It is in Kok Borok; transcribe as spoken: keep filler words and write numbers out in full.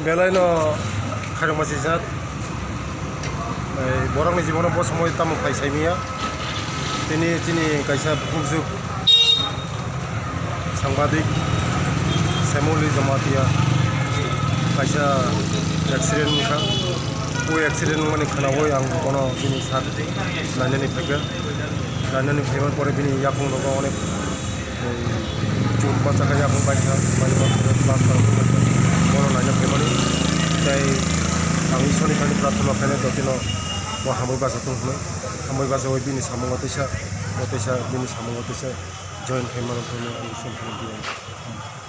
Belai no khairokma sijak. Ei, borokni jibono bo somoi tamo phai saimiya. Tini chini kaisa bukhukjwk sangbadik Semuli Jamatia kaisa accident wngkha. O accident wngmani khwnaui ang bono bini sak lainani phaikha. Lainani phaibar pore bini yakung rogo onek Chwng bachakha yakung baikha, mani baksa plaster wngkha, bono naina phaimani. Tei ang Ishwarni thani prarthana khainai, jotino bo hamwi bachathung hwnwi, hamwi bachaui bini samungo teisa, bo teisa bini samungo teisa join khaimano hwnwi ang Ishwarni thani.